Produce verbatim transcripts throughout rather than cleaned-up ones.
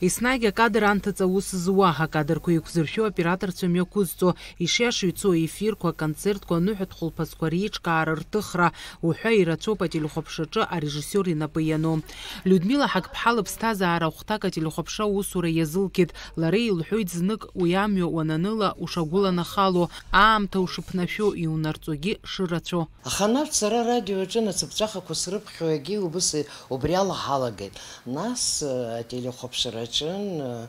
Еснагь акадр анҭыҵ аус зуа, акадрқәа еиқәзыршәо аоператорцәа мҩақәызҵо, ишиашоу ицо аефирқәа, аконцертқәа, аныҳәатә хәылԥазқәа реиҿкаара, рҭыхра уҳәа ирацәоуп ателехәаԥшраҿы арежиссиор инапы иану. Людмила Ҳақԥҳа лыԥсҭазаара ахәҭак ателехәаԥшра аусура иазылкит. Лара илҳәоит знык уи амҩа уананыла ушагәыланахало, аамҭа ушыԥнашәо, иунарҵогьы шырацәоу. Аха нас сара арадио аҿы нацыԥҵәахақәа срыԥхьо егьи убыс убри ала ҳалагеит. Нас, э, ателехәаԥшраҿын, э,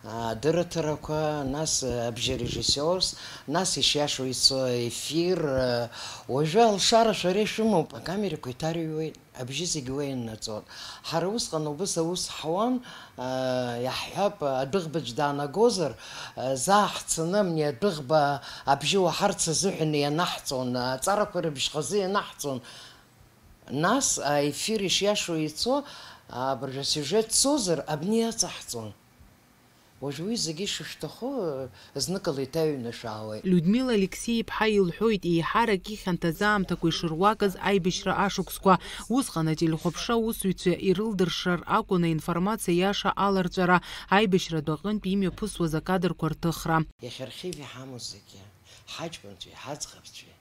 адырраҭарақәа, нас, э, абжьы режиссиорс, нас ишиашоу ицо аефир, э, уажәы алшара шәара ишәымоуп, акамерақәа иҭарҩуеит, абжьы зегь уа иннаҵон. Ҳара усҟан убыс аус ҳауан, э, иаҳҳәап, адәыӷбаҿ даанагозар, э, заа ҳцаны амни адәыӷба абжьы уаҳарц азыҳәан ианаҳҵон, аҵарақәа рыбжьхазы ианаҳҵон. Нас аефир ишиашоу ицо, абыржәы асиужет цозар, абни иаҵаҳҵон. Уажә уи зегьы шышәҭаху, зныкала иҭаҩны шәаауеит. Людмила Алексеи-иԥҳа илҳәоит, еиҳарак ихьанҭаз аамҭақәа ишыруакыз аибашьра ашықәсқәа. Усҟан ателехәаԥшра аусзуҩцәа ирылдыршар акәын аинформациа иаша аларҵәара, аибашьратә аҟынтә имҩаԥысуаз акадрқәа рҭыхра. Иахьа архив иҳамоу зегьы, ҳаҷкәынцәеи ҳаӡӷабцәеи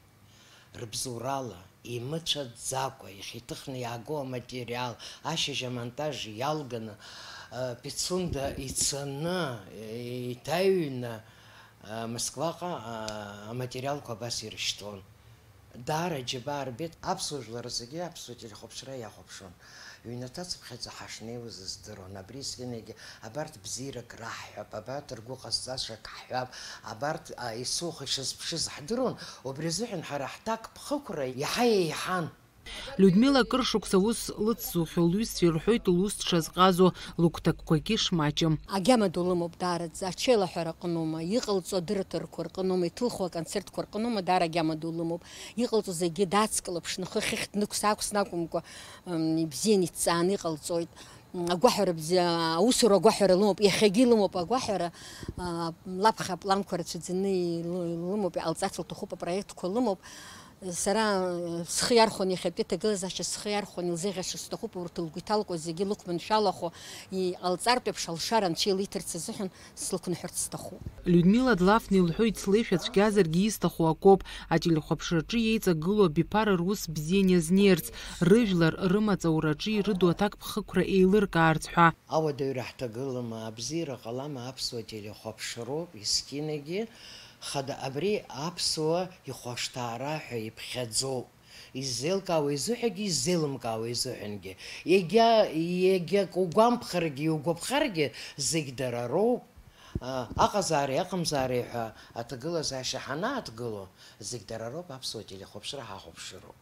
рыбзоурала, имыцәаӡакәа, иахьа иҭыхны иааго аматериал, ашьыжь амонтаж иалганы, э, Пицунда ицаны, э, иҭаҩны, э, Москваҟа, э, аматериалқәа абас ирышьҭуан. Даара аџьабаа рбеит, аԥсуа жәлар зегьы аԥсуа телехәаԥшра иахәаԥшуан. Ҩнаҭацыԥхьаӡа ҳашнеиуаз здыруан. Абри есқьынагьы абарҭ бзиарак раҳҳәап, абарҭ ргәы ҟазҵашак ҳҳәап, абарҭ, а, исухи шызԥшыз ҳдыруан, убри азыҳәан ҳара ҳҭакԥхықәра иаҳа еиҳан. Людмила акыр шықәса аус лыцзухьоу лҩызцәа ирҳәоит лус дшазҟазо, лыгәҭакқәагьы шмаҷым. Агьама ду лымоуп даараӡа, аҽеилаҳәара аҟыноума, иҟалҵо адырраҭарақәа рҟыноума, иҭылху аконцертқәа рҟыноума, даара агьама ду лымоуп. Иҟалҵо зегьы дацклаԥшны, хыхь днықәс-аақәсны акәымкәа, м, ибзианы иҭҵааны иҟалҵоит. М, агәаҳәара бзиа, аусура агәаҳәара лымоуп, иахьагьы илымоуп агәаҳәара, а, лаԥхьа апланқәа рацәаӡаны илы-, лымоуп, иҟалҵарц лҭахуп, апроектқәа лымоуп. Сара, э, схы иархәон иахьатәи аҭагылазаашьа, схы иархәон, илзеиӷьашьо сҭахуп, урҭ лгәы иҭалкуа зегьы лықәманшәалахо, иҟалҵартә еиԥш алшара анцәа илиҭарц азыҳәан слықәныҳәарц сҭахуп. Людмила длафны илҳәоит, слеишәа цәгьазаргьы исҭаху акоуп, ателехәаԥшраҿы иеиҵагылоу абиԥара рус бзиан иазнеирц, рыжәлар рымаҵ аураҿы ирыду аҭакԥхықәра еилыркаарц ҳәа. Ауадаҩра ҳҭагылама, абзиара ҟалама аԥсуа телехәаԥшроуп, есқьынагьы хада абри аԥсуа ихәашҭаара ҳәа иԥхьаӡоуп. Иззеилкаауа изыҳәагьы, иззеилымкаауа изыҳәангьы. Егьа, егьа угәамԥхаргьы, иугәаԥхаргьы, зегь дара роуп. А, аҟазаареи аҟамзаареи ҳәа аҭагылазаашьа ҳанааҭгыло, зегь дара роуп, аԥсуа телехәаԥшра ҳахәаԥшыроуп.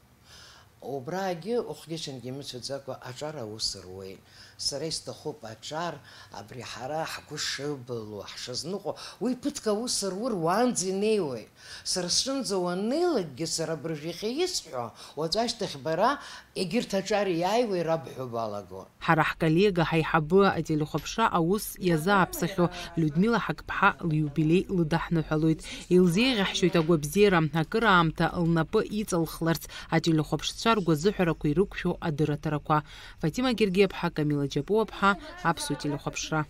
Убраагьы ухгьы-чынгьы имыцәаӡакәа аҿар аус руеит. Сара исҭахуп аҿар, абри ҳара ҳгәы шыбылуа, ҳшазныҟәо, уи ԥыҭк аус рур уаанӡа инеиуеит. Сара сҿынӡа уаннеилакгьы, сара абыржәы иахьа исҳәо, уаҵәы ашьҭахь бара егьырҭ аҿар иааиуа ирабҳәо балаго. Ҳара ҳколлега, ҳаиҳабы, ателехәаԥшра аус иазааԥсахьоу Людмила Ҳақԥҳа лиубилеи лыдаҳныҳәалоит. Илзеиӷьаҳшьоит агәабзиара, акыраамҭа лнапы иҵалхларц, ателехәаԥшцәа ргәазыҳәарақәа ирықәшәо адырраҭарақәа. Фатима Гергиаԥҳа, Камила Џьапуаԥҳа, Аԥсуа телехәаԥшра.